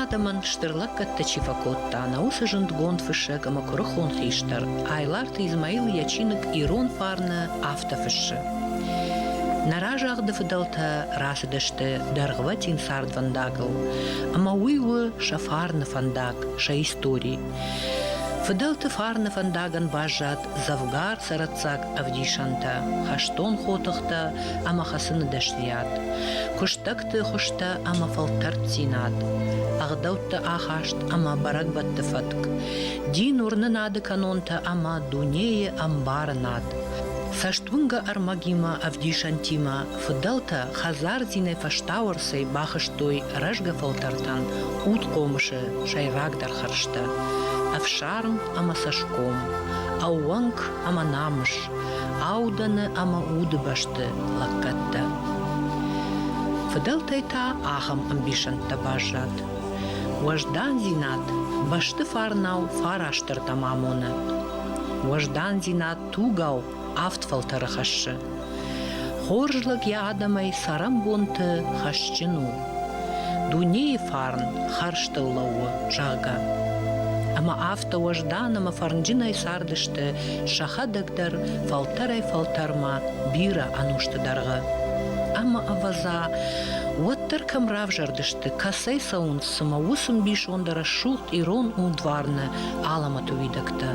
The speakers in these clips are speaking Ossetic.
адӕмӕн стыр лӕггӕдтӕ чи фӕкодта, нӕ уыцы зындгонд фыссӕг ӕмӕ куырыхон хистӕр Айларты Измаил йӕ чиныг «Ирон фарн»-ы афтӕ фыссы: Нӕ разагъды фыдӕлтӕ рацыдысты дӕргъвӕтин цардвӕндагыл, ӕмӕ уый у сӕ фарны фӕндаг, сӕ истори. Фыдӕлты фарны фӕндагӕн баззад дзӕвгар цӕрӕццаг ӕвдисӕнтӕ, хӕстон хотыхтӕ ӕмӕ хӕцыны дӕсныйад, куыстӕгты хуызтӕ ӕмӕ фӕлтӕрддзинад, ӕгъдӕутты ахаст ӕмӕ бӕрӕгбӕтты фӕтк, дин уырнынады кӕнонтӕ ӕмӕ дунейы ӕмбарынад. Цӕстуынгӕ ӕрмӕгимӕ ӕвдисӕнтимӕ фыдӕлтӕ хӕдзардзинӕй фӕстауӕрцӕй бахызтой рӕзгӕ фӕлтӕртӕн удхъомысы сӕйрагдӕр хӕрзтӕ – ӕфсарм ӕмӕ цӕсгом, ӕууӕнк ӕмӕ намыс, аудӕны ӕмӕ удыбӕсты лӕггӕдтӕ. Фыдӕлтӕй та ахӕм ӕмбисӕндтӕ баззад. Уӕздандзинад бӕсты фарнау фарастырдӕм амоны. Уӕздандзинад тугау авд фӕлтӕры хӕссы. Хорз лӕг йӕ адӕмӕй цӕрӕнбонты хӕсджын у. Дунейы фарн хӕрзтыл лӕууы, зӕгъгӕ. Ӕмӕ афтӕ уӕздан ӕмӕ фӕрнджынӕй цардысты сӕхӕдӕг дӕр фӕлтӕрӕй-фӕлтӕрмӕ бирӕ ӕнусты дӕргъы. Ӕмӕ, ӕвӕдза, уӕддӕр кӕм равзӕрдысты, кӕцӕй цӕуынц, цымӕ уыцы ӕмбисонды рӕсугъд ирон удварны алӕмӕты уидӕгтӕ?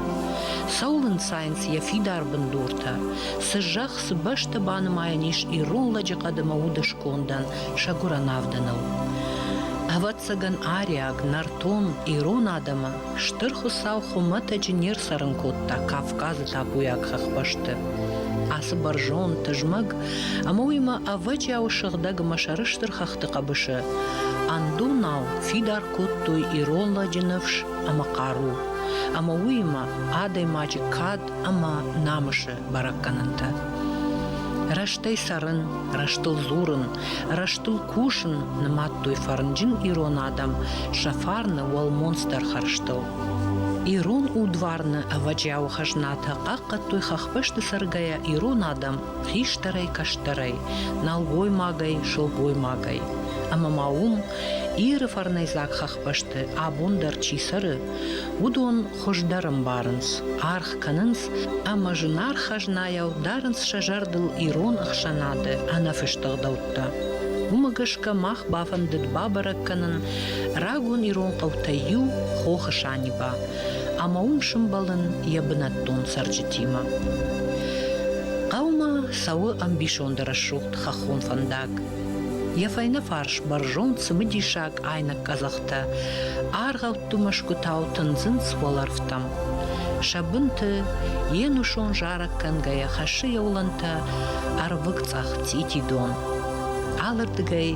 Цӕуыл ӕнцайынц йӕ фидар бындуртӕ? Цы зӕхх, цы бӕстӕ банымайӕн ис ирон лӕджыхъӕд ӕмӕ уды скондӕн сӕ гуырӕн авдӕныл? Ӕвӕццӕгӕн, ариаг, нӕртон ирон адӕмы Стыр Хуыцау хуымӕтӕджы не рцӕрын кодта Кавказы табуйаг хӕхбӕсты. Ацы бӕрзонд, тызмӕг ӕмӕ уыимӕ ӕвӕджиауы сыгъдӕг ӕмӕ сӕрыстыр хӕхты хъӕбысы ӕндонау фидар кодтой ирон лӕджы ныфс ӕмӕ хъару, ӕмӕ уыимӕ адӕймаджы кад ӕмӕ намысы бӕрӕггӕнӕнтӕ. Рӕстӕй цӕрын, рӕстыл дзурын, рӕстыл кусын нымадтой фӕрнджын ирон адӕм сӕ фарны уӕлмонцдӕр хӕрзтыл. Ирон удварны ӕвӕджиауы хӕзнатӕ хъахъхъӕдтой хӕхбӕсты цӕргӕйӕ ирон адӕм хистӕрӕй-кӕстӕрӕй, нӕлгоймагӕй, сылгоймагӕй. Ӕмӕ ма уым, Иры фӕрнӕйдзаг хӕхбӕсты абон дӕр чи цӕры, уыдон хуыздӕр ӕмбарынц, аргъ кӕнынц ӕмӕ зынаргъ хӕзнайау дарынц сӕ зӕрдыл ирон ӕхсӕнады ӕнӕфыст ӕгъдӕуттӕ. Уымӕ гӕсгӕ мах бафӕндыд бабӕрӕг кӕнын рагон ирон хъӕутӕй иу Хохы Саниба ӕмӕ уым сымбӕлын йӕ бынӕттон цӕрджытимӕ. Хъӕумӕ цӕуы ӕмбисонды рӕсугъд хӕххон фӕндаг. Йӕ фӕйнӕфарс бӕрзонд цымыдисаг айнӕг къӕдзӕхтӕ аргъӕутты мӕсгуытау тындзынц уӕлӕрвтӕм. Сӕ бынты йе нусон зарӕг кӕнгӕйӕ хӕссы йӕ уылӕнтӕ ӕрвыгцъӕх цъитидон. Алырдыгӕй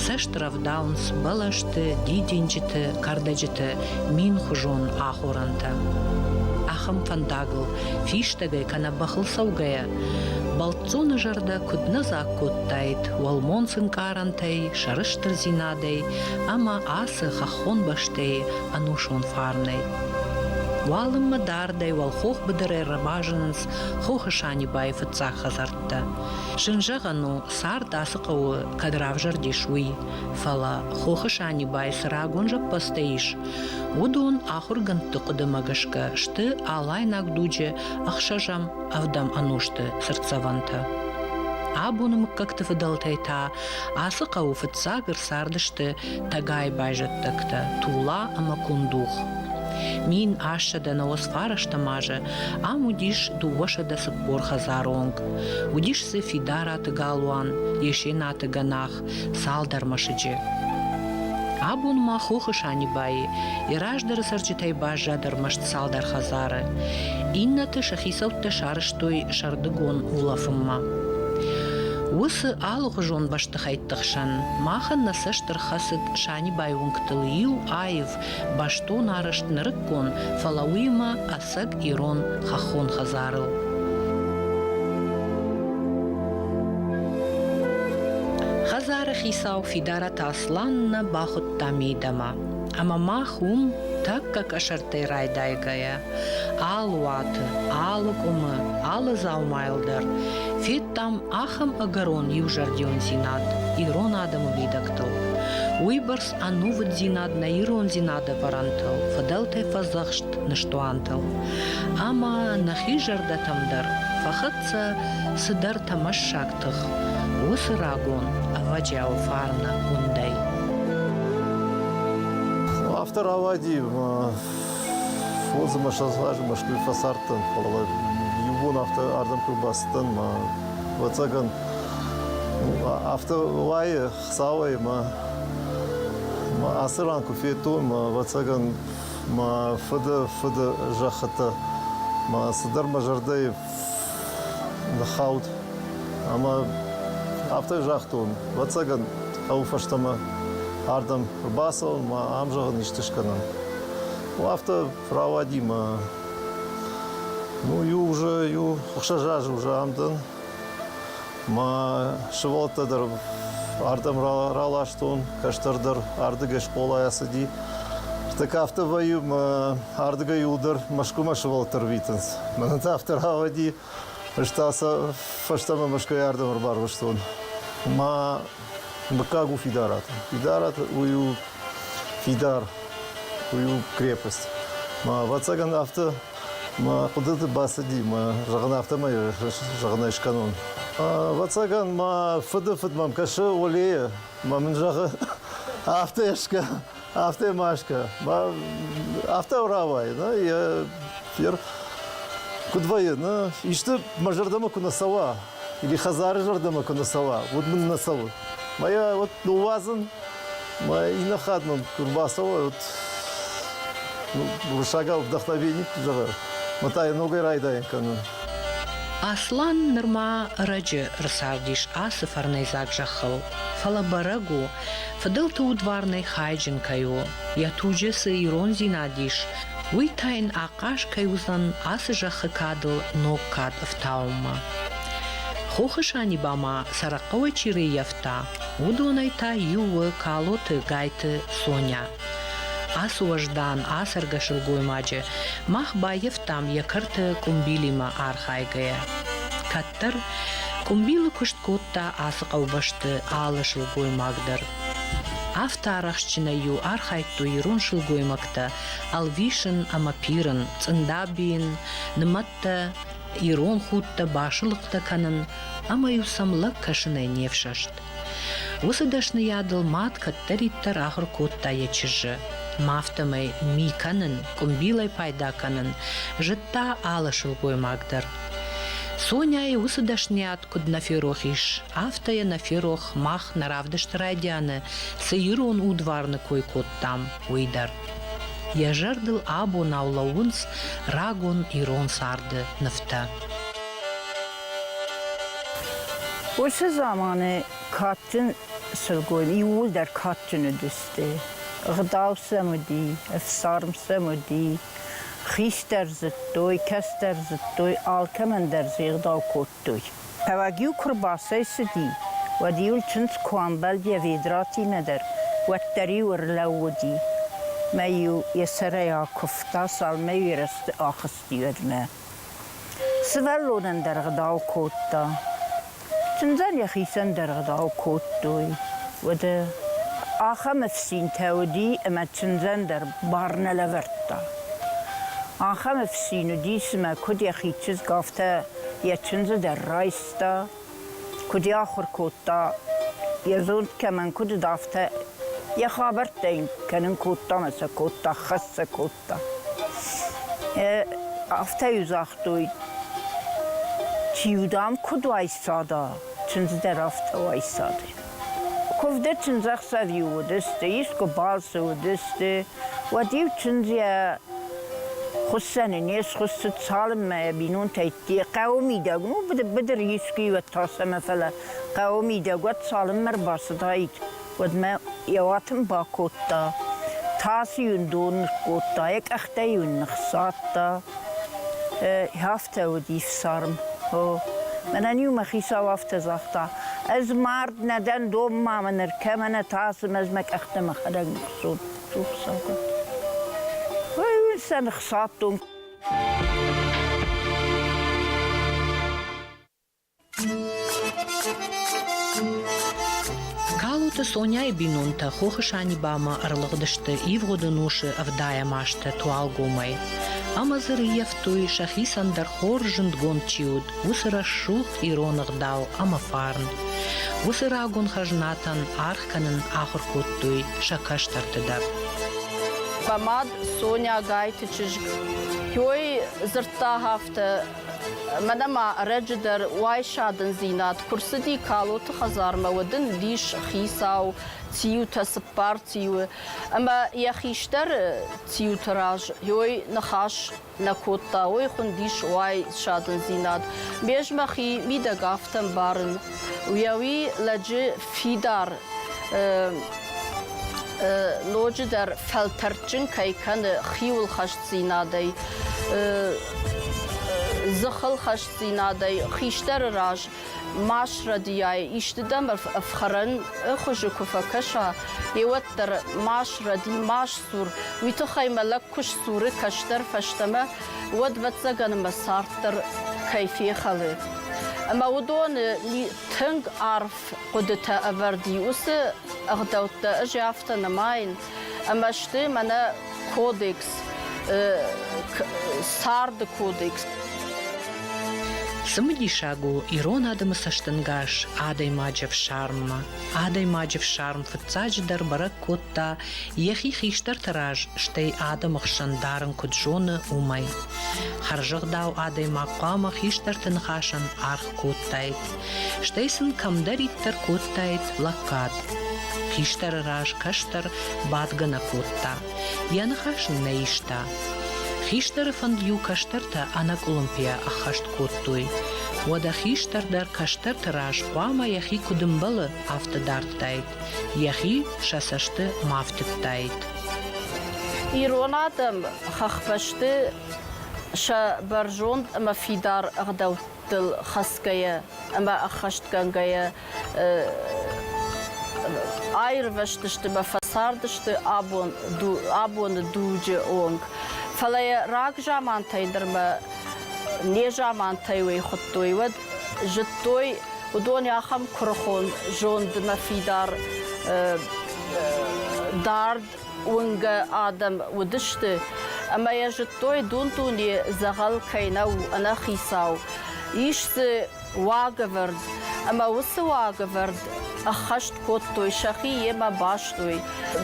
цӕст рӕвдауынц бӕлӕсты, дидинджыты, кӕрдӕджыты минхуызон ахорӕнтӕ. Ахӕм фӕндагыл фистӕгӕй кӕнӕ бӕхыл цӕугӕйӕ бӕлццоны зӕрдӕ куыд нӕ дзаг кодтаид уӕлмонц ӕнкъарӕнтӕй, сӕрыстырдзинадӕй ӕмӕ ацы хӕххон бӕстӕйы ӕнусон фарнӕй. Уалынмӕ дардӕй уӕлхох быдырӕй рабазынынц хохы Санибайы фыццаг хӕдзӕрттӕ. Зын зӕгъӕн у, цард ацы хъӕуы кӕд равзӕрдис, уый, фӕлӕ хохы Санибайы цы рагон зӕппӕдзтӕ ис, уыдон ахуыргӕндты хъуыдымӕ гӕсгӕ сты алайнаг дуджы ӕхсӕзӕм ӕвдӕм ӕнусты цыртдзӕвӕнтӕ. Абоны мыггӕгты фыдӕлтӕй та ацы хъӕуы фыццаг ӕрцардысты Тӕгайы байзӕддӕгтӕ Тула ӕмӕ Кундух. 1899 азы ам уыдис 240 хӕдзары онг. Уыдис дзы Фидараты галуан, Есенаты гӕнах, цалдӕр мӕсыджы. Абон ма хохы Санибайы йӕ раздӕры цӕрджытӕй баззад ӕрмӕст цалдӕр хӕдзары. Иннӕты сӕ хицӕуттӕ сарӕзтой сӕрдыгон улӕфынмӕ. Уыцы алыхуызон бӕстыхӕйтты хсӕн махӕн нӕ цӕст ӕрхӕцыд Санибайы уынгтыл иу аив, бӕстон арӕзт нырыккон, фӕлӕ уыимӕ ӕцӕг ирон хӕххон хӕдзарыл. Хӕдзары хицау Фидараты Аслан нӕ бахуыдта мидӕмӕ, ӕмӕ мах уым тӕккӕ къӕсӕртӕй райдайгӕйӕ алы уаты, алы къуымы, алы дзаумайыл дӕр федтам ахӕм ӕгӕрон иузӕрдиондзинад ирон адӕмы уидӕгтыл. Уыйбӕрц ӕнувыддзинад нӕ ирондзинады ӕвӕрӕнтыл, фыдӕлтӕй фӕдзӕхст ныстуантыл. Ӕмӕ нӕхи зӕрдӕтӕм дӕр фӕхӕццӕ цыдӕр тӕмӕссаг тых уыцы рагон ӕвӕджиауы фарны уындӕй. Афтӕ рауади, фондз ӕмӕ ссӕдз азы Мӕскуыйы фӕцардтӕн, фӕлӕ иу бон афтӕ ардӕм куы рбацыдтӕн, мӕ ӕвӕццӕгӕн, афтӕ уайы Хуыцауӕй мӕ ацы ран куы федтон, мӕ ӕвӕццӕгӕн, мӕ фыды фыды зӕххытӕ, мӕ цыдӕр мӕ зӕрдӕйы ныххауд. Ӕмӕ афтӕ загътон, ӕвӕццӕгӕн, хъӕуы фӕстӕмӕ ардӕм ӕрбацӕуын мӕ ам зӕгъын исты скӕнын. Ну, афтӕ рауади мӕ ну, иу уже иу ӕхсӕз азы уже ам дӕн. Мӕ сывӕллӕттӕ дӕр ардӕм раластон, кӕстӕр дӕр ардыгӕй скъолайӕ цыди. Так афтӕ вӕййы, мӕ ардыгӕй иуылдӕр Мӕскуымӕ сывӕллӕттӕ рвитынц. Мӕнӕн та афтӕ рауади, ӕз та сӕ фӕстӕмӕ Мӕскуыйӕ ардӕм ӕрбарвыстон. Мӕ мыггаг у Фидарат. Фидарат уый у фидар, уый у крепость. Мӕ ӕвӕццӕгӕн афтӕ Мӕ хъуыдыты бацыди, мӕ зӕгъын, афтӕмӕй зӕгъын ӕй скӕнон. Ӕвӕццӕгӕн, мӕ фыды фыд мӕм кӕсы Олейы, мӕ мын зӕгъы, афтӕ скӕ, афтӕ ма скӕ. Афтӕ рауайы, нӕ, йӕ куыд вӕййы, нӕ, исты мӕ зӕрдӕмӕ куы нӕ цӕуа, или хӕдзары зӕрдӕмӕ куы нӕ цӕуа, уӕд мын нӕ цӕуы. Мӕ йӕ вот ныууадзын, мӕ иннӕ хатт мӕм куы рбацӕуа, вот уырыссагау вдохновение зӕгъы, мӕ та йӕ ногӕй райдайын кӕнын. Аслан нырма ӕрӕджы ӕрцардис ацы фӕрнӕйдзаг зӕххыл, фӕлӕ бӕрӕг у, фыдӕлты удварнӕй хайджын кӕй у, йӕ туджы цы ирондзинад ис, уый та йын ахъаз кӕй уыдзӕн ацы зӕххы кадыл ног кад ӕфтауынмӕ. Хохы Саниба ма Сӕрӕхъӕуӕй чи рыййӕфта, уыдонӕй та иу у Калоты Гайты Соня. Ацы уӕздан, ацӕргӕ сылгоймаджы мах баййӕфтам йӕ кӕрты къуымбилимӕ архайгӕйӕ. Кӕддӕр къуымбилы куыст кодта ацы хъӕубӕсты алы сылгоймаг дӕр. Афтӕ арӕхстджынӕй-иу архайдтой ирон сылгоймӕгтӕ ӕлвисын ӕмӕ пирын, цъында бийын, нымӕттӕ, ирон худтӕ басылыхътӕ кӕнын ӕмӕ-иу сӕм лӕг кӕсынӕй не фсӕст. Уыцы дӕсныйадыл мад кӕддӕриддӕр ахуыр кодта йӕ чызджы. Ма афтӕмӕй ми кӕнын, къуымбилӕй пайда кӕнын зыдта алы сылгоймаг дӕр. Соняйы уыцы дӕсныйад куыд нӕ ферох ис, афтӕ йӕ нӕ ферох мах нӕ равдысты райдианы цы ирон удварны кой кодтам, уый дӕр. Йӕ зӕрдыл абонау лӕууынц рагон ирон царды нывтӕ. Уыцы заманы кадджын сылгойм иууылдӕр кадджын уыдысты. Ӕгъдау сӕм уыди, ӕфсарм сӕм уыди. Хистӕр зыдтой, кӕстӕр зыдтой, алкӕмӕн дӕр дзы ӕгъдау кодтой. Тӕваг-иу куы рбацӕйцыди, уӕд-иу ыл чындз куы амбӕлд йӕ ведратимӕ дӕр, уӕддӕр-иу ӕрлӕууыди. Мӕ-иу йӕ сӕрӕй акуывта, цалынмӕ-иу йӕ рӕзты ахызти, уӕдмӕ. Сывӕллонӕн дӕр ӕгъдау кодта. Чындзӕн йӕхицӕн дӕр ӕгъдау кодтой. Уӕдӕ ахӕм ӕфсинтӕ уыди, ӕмӕ чындзӕн дӕр бар нӕ лӕвӕрдта. Ахӕм ӕфсин уыди, цымӕ куыд йӕхи чызг, афтӕ йӕ чындзы дӕр райста, куыд йӕ ахуыр кодта, йӕ зонд кӕмӕн куыд уыд, афтӕ йӕ хабӕрттӕ йын кӕнын кодта ӕмӕ сӕ кодта, хӕццӕ кодта. Афтӕ-иу загътой, чи-иу, дам, куыд уайсада, чындз дӕр афтӕ уайсады. Куывды чындзӕхсӕв-иу уыдысты, искуы балцы уыдысты, уӕд-иу чындз йӕ хуыссӕны не схуыссыд, цалынмӕ йӕ бинонтӕй хъӕуы мидӕг, ну, быдыр искуы уӕд та цӕмӕ, фӕлӕ хъӕуы мидӕг уӕд цалынмӕ рбацыдаид, уӕдмӕ йӕ уат ын бакодта, тасы-иу ын дон ныккодта, йӕ къӕхтӕ-иу ын ныхсадта. Афтӕ уыди фсарм. О, мӕнӕн-иу мӕ хицау афтӕ загъта, ӕз мард нӕ дӕн, дон ма мын ӕркӕ, мӕнӕ тасы ӕз мӕ къӕхтӕ мӕхӕдӕг ныхсон. Уый сӕ ныхсадтон. Калоты. Соняйы бинонтӕ Хохы Санибамӕ ӕрлыгъдысты ивгъуыд ӕнусы ӕвдайӕм азты Туалгомӕй ӕмӕ дзы рыййӕфтой, сӕхицӕн дӕр хорз зындгонд чи уыд, уыцы рӕсугъд ирон ӕгъдау ӕмӕ фарн. Уыцы рагон хӕзнатӕн аргъ кӕнын ахуыр кодтой сӕ кӕстӕрты дӕр. Мӕ мад Соня Гайты чызг Кёй дзырдта афтӕ, Мӕнӕ ма ӕрӕджы дӕр уайсадындзинад куы рцыди Калоты хӕдзармӕ, уӕд ын уыдис хицау, тиутӕ, цыппар тиуы. Ӕмӕ йӕ хистӕр тиуты раз ёй ныхас нӕ кодта, уый хуындис уайсадындзинад. Ме мӕхи мидӕг афтӕ ӕмбарын, уӕуи лӕджы фидар ноджыдӕр фӕлтӕрдджын кӕй кӕны хиуылхӕстдзинадӕй, дзыхылхӕстдзинадӕй хистӕры раз ма срӕдийай, исты дӕм ӕфхӕрӕн хуызы куы фӕкӕса, йеуӕддӕр ма срӕди, ма сдзур, уый тыххӕй мӕ лӕг куы сдзуры кӕстӕр фӕстӕмӕ, уӕд, ӕвӕццӕгӕн, мӕ цард дӕр кӕй фехӕлы. Ӕмӕ уыдоны тынг арф хъуыдытӕ ӕвӕрд и, уыцы ӕгъдӕуттӕ ӕз афтӕ нымайын, ӕмӕ сты мӕнӕ кодекс, царды кодекс. Цымыдисаг у ирон адӕмы цӕстӕнгас адӕймаджы ӕфсарммӕ. Адӕймаджы ӕфсарм фыццаджыдӕр бӕрӕг кодта йӕхи хистӕрты раз, стӕй адӕмы хсӕн дарын куыд зоны, уымӕй. Хӕрзӕгъдау адӕймаг хъуамӕ хистӕрты ныхасӕн аргъ кодтаид, стӕй сын кӕмдӕриддӕр кодтаид лӕггад. Хистӕры раз кӕстӕр бадгӕ нӕ кодта, йӕ ныхас ын нӕ иста. Хистӕры фӕнд-иу кӕстӕртӕ ӕнӕкъуылымпыйӕ ӕххӕст кодтой. Уӕдӕ хистӕр дӕр кӕстӕрты раз хъуамӕ йӕхи куыд ӕмбӕлы, афтӕ дардтаид, йӕхи сӕ цӕсты ма фтыдтаид. Ирон адӕм хӕхбӕсты сӕ бӕрзонд ӕмӕ фидар ӕгъдӕуттыл хӕцгӕйӕ ӕмӕ ӕххӕстгӕнгӕйӕ аирвӕзтысты ӕмӕ фӕцардысты абон, абоны дуджы онг. Фӕлӕ йӕ рагзамантӕй нырмӕ незамантӕй уый хуыдтой, уӕд зыдтой, уыдон ахӕм куырыхон зондмӕ фидар дард уынгӕ адӕм уыдысты, ӕмӕ йӕ зыдтой, дун-дуне дзӕгъӕл кӕй нӕу ӕнӕхицау. Ис дзы уагӕвӕрд, ӕмӕ уыцы уагӕвӕрд ӕххӕст кодтой, сӕхи йемӕ бастой.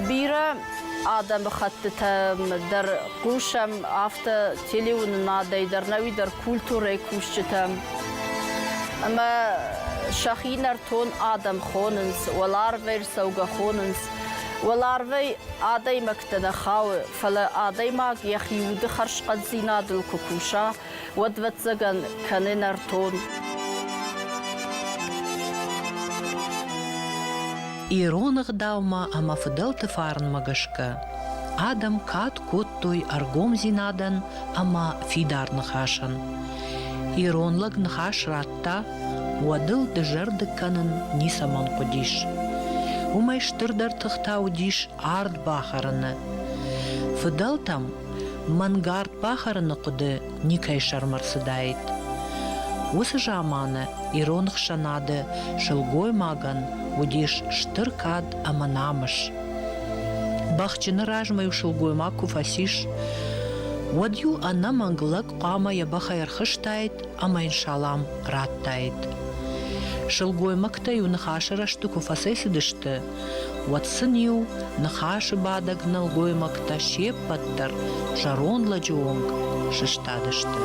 Бирӕ адӕмыхӕттытӕм дӕр хъусӕм, афтӕ телеуынынадӕй дӕр, нӕуи дӕр культурӕйы кусджытӕм. Ӕмӕ сӕхи нӕртон адӕм хонынц, уӕларвӕй ӕрцӕугӕ хонынц. Уӕларвӕй адӕймӕгтӕ нӕ хауы, фӕлӕ адӕймаг йӕхи уды хӕрзхъӕддзинадыл куы куса, уӕд, ӕвӕццӕгӕн, кӕны нӕртон. Ирон ӕгъдаумӕ ӕмӕ фыдӕлты фарнмӕ гӕсгӕ адӕм кад кодтой ӕргомдзинадӕн ӕмӕ фидар ныхасӕн. Ирон лӕг ныхас радта, уӕд ыл дызӕрдыг кӕнын ницӕмӕн хъуыдис. Уымӕй стырдӕр тых та уыдис ард бахӕрыны. Фыдӕлтӕм мӕнгард бахӕрыны хъуыды никӕй сӕрмӕ рцыдаид. Уыцы заманы ирон ӕхсӕнады сылгоймагӕн уыдис стыр кад ӕмӕ намыс. Бӕхджыны размӕ-иу сылгоймаг куы фӕцис, уӕд-иу ӕнӕмӕнг лӕг хъуамӕ йӕ бӕхӕй ӕрхызтаид ӕмӕ йын салам радтаид. Сылгоймӕгтӕ-иу ныхасы рӕзты куы фӕцӕйцыдысты, уӕд сын-иу ныхасы бадӕг нӕлгоймӕгтӕ се ппӕт дӕр зӕронд лӕджы онг сыстадысты.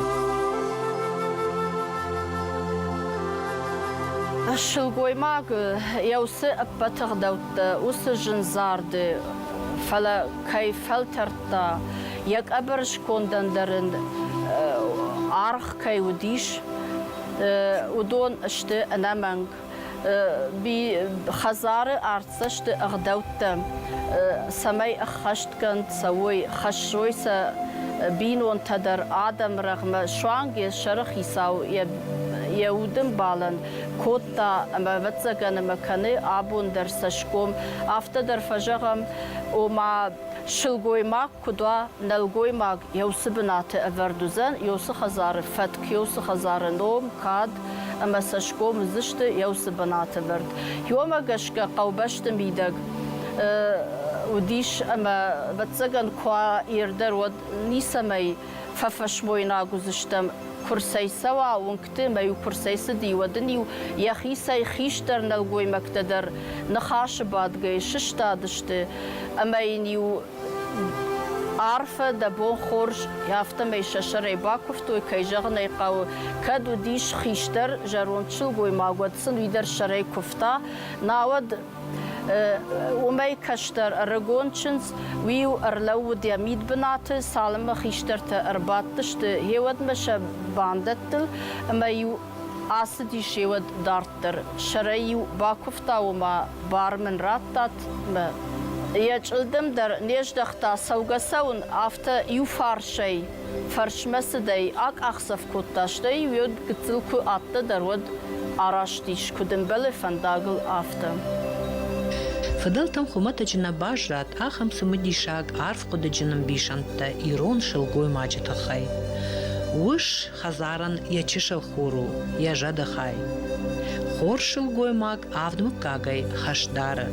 Сылгоймаг йӕ уыцы ӕппӕт ӕгъдӕуттӕ, уыцы зындзарды, фӕлӕ кӕй фӕлтӕрдта, йӕ къӕбӕр скондӕн дӕр ын аргъ кӕй уыдис, уыдон сты ӕнӕмӕнг. Хӕдзары артдзӕсты ӕгъдӕуттӕ цӕмӕй ӕххӕстгонд цӕуой, хӕссой сӕ бинонтӕ дӕр адӕмы рӕгъмӕ, суанг йӕ сӕрыхицау йӕ уды мбалӕн кодта ӕмӕ, ӕвӕццӕгӕн, ӕмӕ кӕны абон дӕр цӕсгом. Афтӕ дӕр фӕзӕгъӕм, ома сылгоймаг куыд уа, нӕлгоймаг йӕ уыцы бынаты ӕвӕрд уыдзӕн, йӕ уыцы хӕдзары фӕтк, йӕ уыцы хӕдзары ном, кад. ӕмӕ цӕсгом уыдзысты йӕ уыцы бынаты вӕрд. Уымӕ гӕсгӕ хъӕубӕсты мидӕг уыдис ӕмӕ, ӕвӕццӕгӕн, куы ирдӕр, уӕд ницӕмӕй фӕфӕсмойнаг уыдзыстӕм. Куы рцӕйцӕуа уынгты ӕмӕ-иу куы рцӕйцыди, уӕд ын-иу йӕхицӕй хистӕр нӕлгоймӕгтӕ дӕр ныхасы бадгӕйӕ сыстадысты ӕмӕ йын-иу арфӕ, дӕ бон хорз, афтӕмӕй сӕ сӕрӕй бакуывтой, кӕй зӕгъын ӕй хъӕуы, кӕд уыдис хистӕр зӕронд сылгоймаг, уӕд сын уый дӕр сӕрӕй куывта, науӕд уымӕй кӕстӕр ӕрыгон чындз, уый-иу ӕрлӕууыд йӕ мидбынаты, цалынмӕ хистӕртӕ ӕрбадтысты, гъеуӕдмӕ сӕ бандӕттыл, ӕмӕ-иу ацыдис гъеуӕд дарддӕр. Сӕрӕй-иу бакуывта, ома бар мын раттат мӕ. Йӕ чъылдым дӕр не здӕхта цӕугӕ-цӕуын, афтӕ иу фарсӕй фӕрсмӕ цыдӕй акъахдзӕф кодта, стӕй-иу йӕ гыццыл куы ӕддӕдӕр, уӕд араст ис, куыд ӕмбӕлы фӕндагыл, афтӕ. Фыдӕлтӕм хуымӕтӕджы нӕ баззад ахӕм цымыдисаг, арфхъуыдыджын ӕмбисӕндтӕ ирон сылгоймаджы тыххӕй. Ус хӕдзарӕн йӕ чысыл хур у, йӕ зӕды хай. Хорз сылгоймаг авд мыггагӕй хӕс дары.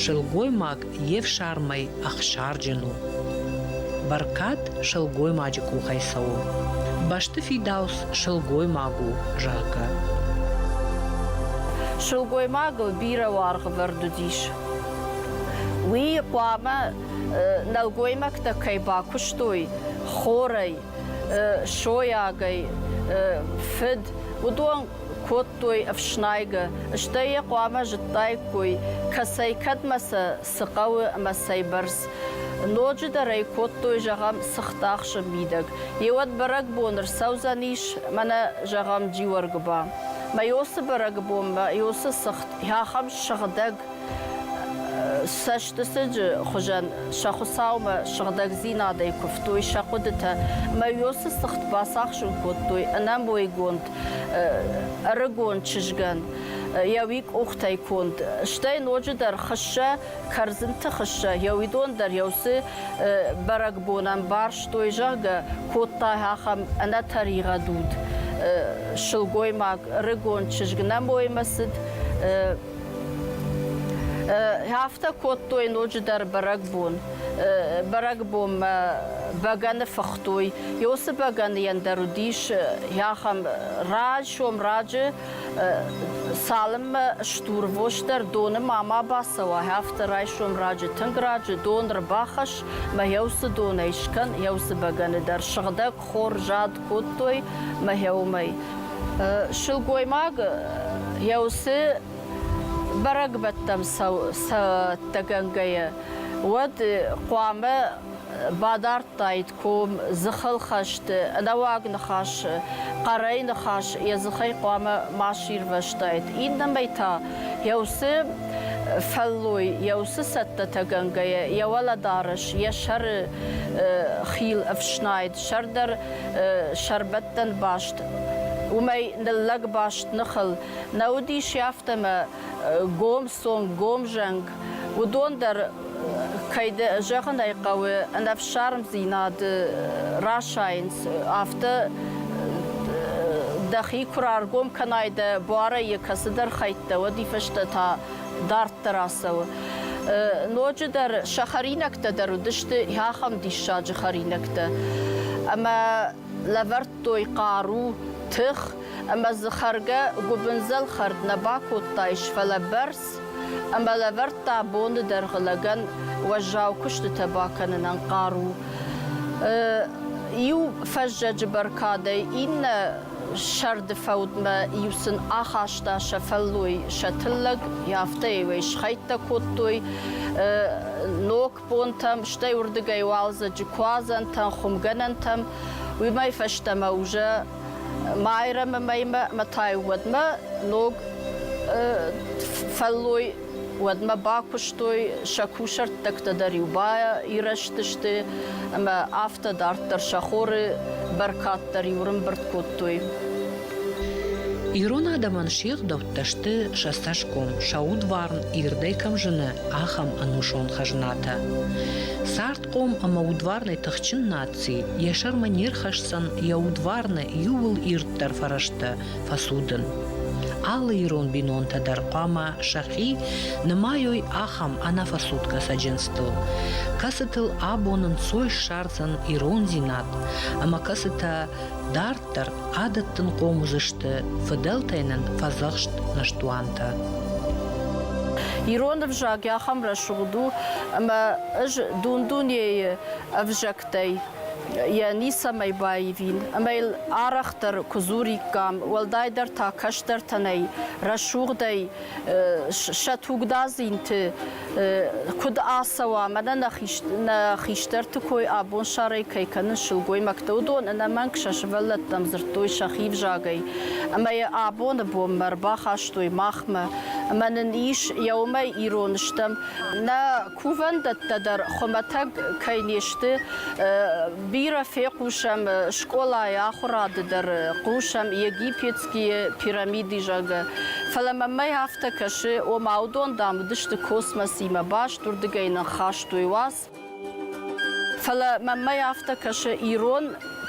Сылгоймаг йе фсармӕй ӕхсарджын у. Бӕркад сылгоймаджы къухӕй цӕуы. Бӕсты фидауц сылгоймаг у, зӕгъгӕ. Сылгоймагыл бирӕ уаргъ ӕвӕрд уыдис. Уый хъуамӕ нӕлгоймӕгтӕ кӕй бакуыстой хорӕй, сойагӕй, фыд, уыдон кодтой ӕфснайгӕ, стӕй йӕ хъуамӕ зыдтаиккой, кӕцӕй кӕдмӕ сӕ цы хъӕуы ӕмӕ цӕйбӕрц. Ноджыдӕр ӕй кодтой, зӕгъӕм, цыхтахсы мидӕг. Еуӕд бӕрӕгбон ӕрцӕудзӕнис, мӕнӕ, зӕгъӕм, Джиуӕргуыба. Мӕ ёсы бӕрӕгбонмӕ ёсы цыхт ахӕм сыгъдӕг цӕстысыджы хуызӕн сӕ Хуыцаумӕ сыгъдӕгдзинадӕй куывтой сӕ хъуыдытӕ ӕмӕ ёсы цыхт бацахсын кодтой ӕнӕмойгонд ӕрыгон чызгӕн йӕ уый къухтӕй конд. Стӕй ноджыдӕр хыссӕ, кӕрдзынты хыссӕ, йӕ уыдон дӕр йӕ уыцы бӕрӕгбонӕн барстой, зӕгъгӕ, кодта ахӕм ӕнӕтӕригъӕд уд сылгоймаг, ӕрыгон чызг нӕ моймӕ цыд. Афтӕ кодтой ноджыдӕр бӕрӕгбон. Бӕрӕгбонмӕ бӕгӕны фыхтой. Уыцы бӕгӕныйӕн дӕр уыдис ахӕм райсом раджы, цалынмӕ стурвос дӕр доны ма ма бацӕуа, афтӕ райсом раджы, тынг раджы дон ӕрбахӕсс мӕ уыцы донӕй скӕн, уыцы бӕгӕны дӕр сыгъдӕг хор зад кодтой мӕ уымӕй. Сылгоймаг йӕ уыцы бӕрӕгбӕттӕм цӕттӕгӕнгӕйӕ, уӕд хъуамӕ бадардтаид ком дзыхылхӕст, ӕнӕуаг ныхас, хъӕрӕй ныхас йӕ дзыхӕй хъуамӕ ма сирвӕзтаид. Иннӕмӕй та йӕ уыцы фӕллой, йӕ уыцы цӕттӕтӕгӕнгӕйӕ йӕ уӕлӕдарӕс, йӕ сӕры хил ӕфснайд, сӕр дӕр сӕрбӕттӕн баст, уымӕй ныллӕг баст ныхыл нӕ уыдис, афтӕмӕ гом цонг, гом зӕнг, уыдон дӕр, кӕй зӕгъын ӕй хъӕуы, ӕнӕфсармдзинад расайынц. Афтӕ дӕхи куы раргом кӕнай дӕ буарӕй йӕ кӕцыдӕр хӕйттӕ, уӕд уый фӕстӕ та дарддӕр ацӕуы. Ноджыдӕр сӕ хӕринӕгтӕ дӕр уыдысты ахӕм диссаджы хӕринӕгтӕ. Ӕмӕ лӕвӕрдтой хъару, тых, ӕмӕ дзы хӕргӕ гуыбындзӕл хӕрд нӕ бакодтаис, фӕлӕ бӕрц ӕмӕ лӕвӕрдта боны дӕргъы лӕгӕн уӕззау куыстытӕ бакӕнынӕн хъару. Иу фӕззӕджы бӕркадӕй иннӕ сӕрды фӕудмӕ иу сын ахаста сӕ фӕллой, сӕ тыллӕг, афтӕ-иу схӕйттӕ кодтой ног бонтӕм, стӕй уырдыгӕй уалдзӕджы куадзӕнтӕм, хуымгӕнӕнтӕм. Уымӕй фӕстӕмӕ уже Майрӕмы мӕймӕ ӕмӕ та-иу уӕдмӕ ног фӕллой уӕдмӕ бакуыстой, сӕ кусӕрттӕгтӕ дӕр-иу баирӕзтысты ӕмӕ афтӕ дарддӕр сӕ хоры бӕркад дӕр-иу ӕрӕмбырд кодтой. Ирон адӕмӕн се гъдӕуттӕ сты сӕ цӕсгом, сӕ удварн ирдӕй кӕм зыны, ахӕм ӕнусон хӕзнатӕ. Цардхъом ӕмӕ удварнӕй тыхджын наци йӕ сӕрмӕ не рхӕсдзӕн йӕ удварны иууыл ирддӕр фӕрӕзтӕ фӕцудын. Алы ирон бинонтӕ дӕр хъуамӕ сӕхи нымайой ахӕм ӕнӕфӕцудгӕ цӕджындзтыл, кӕцытыл абон ӕнцой ссардзӕн ирондзинад ӕмӕ кӕцытӕ дарддӕр адӕттынхъом уыдзысты фыдӕлтӕй нын фӕдзӕхст ныстуантӕ. Ирон ӕвзаг ахӕм рӕсугъд у, ӕмӕ ӕз дун-дунейы ӕвзӕгтӕй йӕ ницӕмӕй баивин, ӕмӕ йыл арӕхдӕр куы дзуриккам, уӕлдайдӕр та кӕстӕртӕн ӕй рӕсугъдӕй сӕ тугдадзинты куыд ацӕуа, мӕнӕ нӕ хистӕрты кой абонсарӕй кӕй кӕнынц сылгоймӕгтӕ, уыдон ӕнӕмӕнг сӕ сывӕллӕттӕм дзырдтой сӕхи взагӕй ӕмӕ йӕ абоны бонмӕ ӕрбахастой махмӕ. Ӕмӕ нын ис йӕ уымӕй ирон стӕм. Нӕ кувӕндӕттӕ дӕр хуымӕтӕг кӕй не сты, бирӕ фехъусӕм скъолайы ахуырады дӕр хъусӕм египетские пирамиды, зӕгъгӕ. Фӕлӕ мӕнмӕ афтӕ кӕсы, ома уыдон, дам, уыдысты космосимӕ баст, уырдыгӕй нын хастой уац. Фӕлӕ мӕнмӕ афтӕ кӕсы, ирон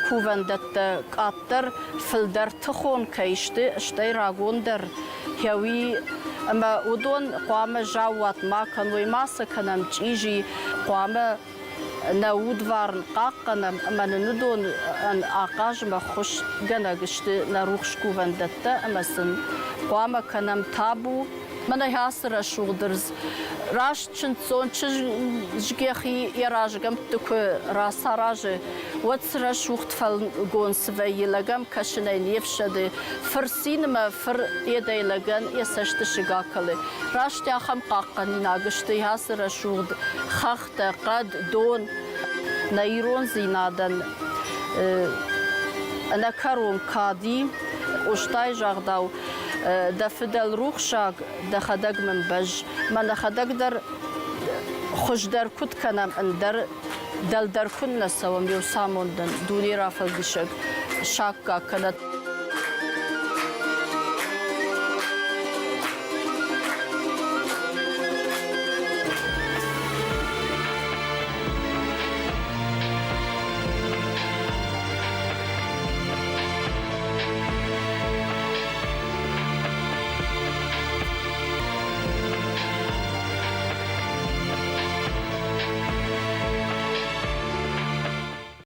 кувӕндӕттӕ къаддӕр, фылдӕр тыхон кӕй сты, стӕй рагондӕр хӕуи ӕмӕ уыдон хъуамӕ заууат ма кӕной, ма сӕ кӕнӕм чъизи, хъуамӕ нӕ удварн хъахъхъӕнӕм ӕмӕ нын уыдон ахъазмӕ ххуысгӕнӕг сты нӕ рухс кувӕндӕттӕ ӕмӕ сын хъуамӕ кӕнӕм табу. Мӕнӕ ацы рӕсугъд ӕрдз раст чындздзон чызг йӕхи йӕ разгӕмтты куы рацаразы, уӕд цы рӕсугъд фӕлгонц вӕййы, лӕгӕм кӕсынӕй не фсӕды, фыр цинмӕ фыр едӕй лӕгӕн йӕ цӕстысыг акӕлы. Раст ахӕм хъахъхъӕнинаг сты ацы рӕсугъд хӕхтӕ, хъӕд, дон. Нӕ ирондзинадӕн ӕнӕкӕрон кад и. Къостайы загъдау, дӕ фыдӕл рухсаг, дӕхӕдӕг мын бӕзз. Мӕ нӕхӕдӕг дӕр хуыздӕр куыд кӕнӕм, ӕндӕр дӕлдӕр куыннӕ цӕуӕм, еу самондӕн дуне рафӕлдисӕг саккаг кӕнӕд.